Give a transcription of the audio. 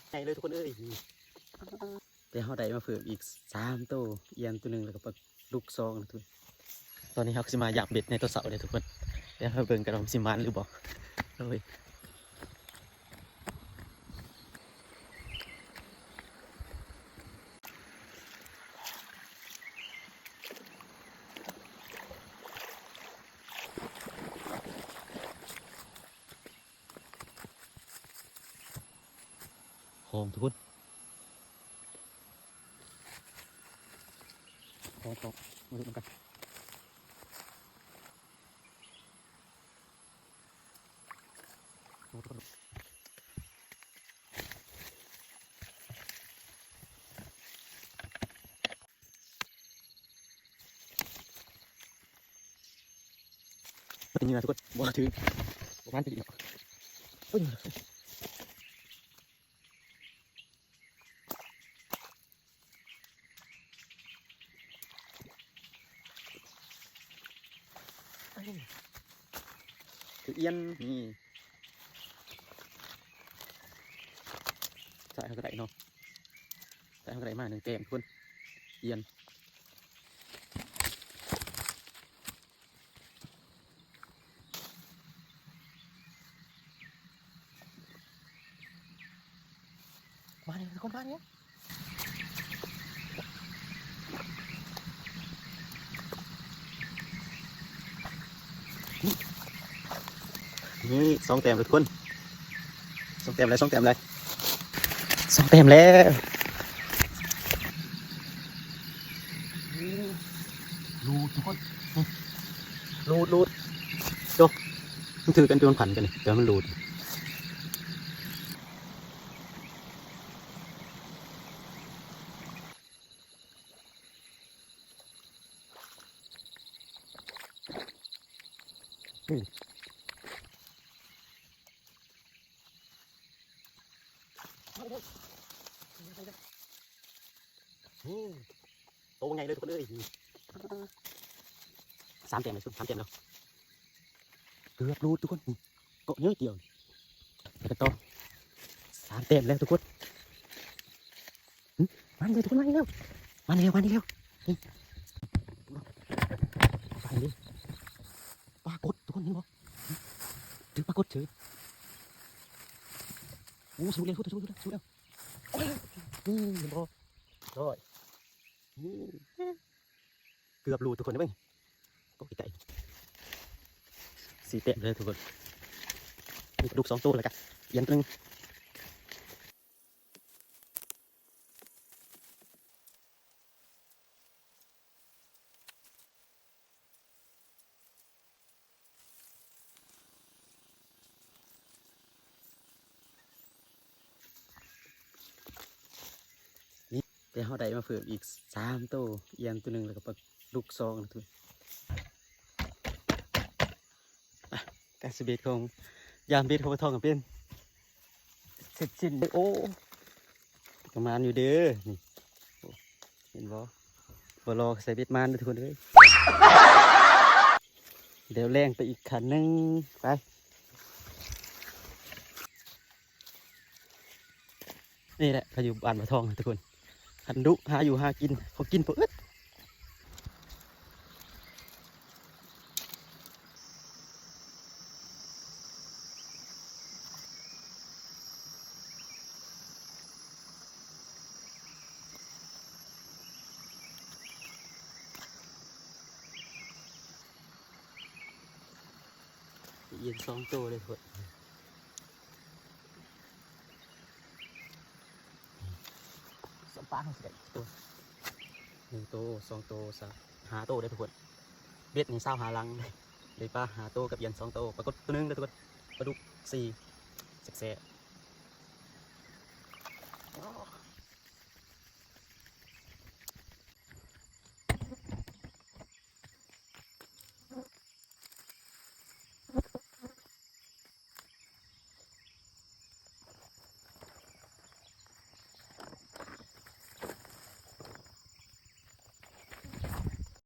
ໃຫຍ່ເລີຍທຸກຄົນເອີຍ. ແຕ່ເຮົາໄດ້ມາເພີ່ມອີກສາມໂຕ, ອຽນໂຕໜຶ່ງ ແລ້ວກໍປາດຸກສອງນະທຸກຄົນ. ຕອນນີ້ເຮົາກໍຊິມາຢາມເບັດໃນຕອນເຊົ້າເດີ້ທຸກຄົນ. ດຽວເຮົາເບິ່ງກັນວ່າມັນຊິໝານຫຼືບໍ່. ໂອ້ຍ. ຂອງທຸກຄົນ ຂອງ ຂອງ ມາລຸ້ນນຳກັນ. ມັນເປັນເຫຍື່ອທຸກຄົນ ບໍ່ຖືກ ບໍ່ມັນໄປອີກເນາະ. ໂອ້ຍ ຄືອຽນນີ້ ໃສ່ເຮົາກໍໄດ້ເນາະ ໃສ່ເຮົາກໍໄດ້ມາໜຶ່ງແຕ້ມທຸກຄົນ ອຽນ. ມາແລ້ວທຸກຄົນ ມາແລ້ວ. ນີ້ ສອງແຕ້ມແລ້ວທຸກຄົນ ສອງແຕ້ມແລ້ວ ສອງແຕ້ມແລ້ວ ສອງແຕ້ມແລ້ວ. ໂອ້ ຫຼຸດທຸກຄົນ ນີ້ ຫຼຸດ ຫຼຸດ ໂຈະ ມັນຖືກກັນຈົນມັນຜັນກັນນີ້ ແຕ່ມັນຫຼຸດ. ໂອ້ ໂຕໃຫຍ່ເລີຍທຸກຄົນເອີຍ ນີ້ ສາມແຕ້ມແລ້ວ ສາມແຕ້ມແລ້ວ ເກືອບຫຼຸດທຸກຄົນ ນີ້ ເກາະເຍອະດຽວ ແລ້ວກໍຕໍ່ ສາມແຕ້ມແລ້ວທຸກຄົນ. ຫຶ ມານີ້ແລ້ວທຸກຄົນ ມານີ້ແລ້ວ ມານີ້ແລ້ວ ມານີ້ແລ້ວ ນີ້ ປາກະ ປາກົດທຸກຄົນ ເຫັນບໍ່ ຖືກປາກົດເສີຍ. ໂອ້ ສູດແລ້ວ ສູດແລ້ວ ສູດແລ້ວ ສູດແລ້ວ ນີ້ ເຫັນບໍ່ ຮ້ອຍ ນີ້ ເກືອບຫຼຸດທຸກຄົນເດ້ ເບິ່ງ ໂອ້ ໃກ້ໆ ສີ່ແຕ້ມເລີຍທຸກຄົນ ມີປາດຸກສອງໂຕ ແລ້ວກະອຽນໂຕໜຶ່ງ. ນີ້ ແຕ່ເຮົາໄດ້ມາເພີ່ມອີກສາມໂຕ, ອຽນໂຕໜຶ່ງ ແລ້ວກໍປາດຸກສອງນະທຸກຄົນ. ອ່ະ ການສະເບັດຂອງ ຢາມເບັດຂອງປາທອງກໍເປັນເສັດສິ້ນເດີ. ໂອ້ ປະມານຢູ່ເດີ ນີ້ ໂອ້ ເຫັນບໍ່? ບໍ່ລໍໃສ່ເບັດມານເດີທຸກຄົນເອີຍ. ດຽວແລ່ນໄປອີກຂັ້ນໜຶ່ງ ໄປ. ນີ້ແຫຼະ ເຂົາຢູ່ບ້ານປາທອງທຸກຄົນ ຄັນດຸຫາຢູ່ຫາກິນ ເຂົາກິນບໍ່ອຶດ. ອຽນສອງໂຕເລີຍທຸກຄົນ. ສອງປາເຮົາຊິໄດ້ໂຕ ໜຶ່ງໂຕ ສອງໂຕ ສາມ ຫ້າໂຕເດີທຸກຄົນ. ເບັດນີ້ຊາວຫ້າຫຼັງ ໄດ້ປາຫ້າໂຕກັບອຽນສອງໂຕ ປາກົດໂຕໜຶ່ງເດີທຸກຄົນ ປາດຸກສີ່ ແຊບໆ.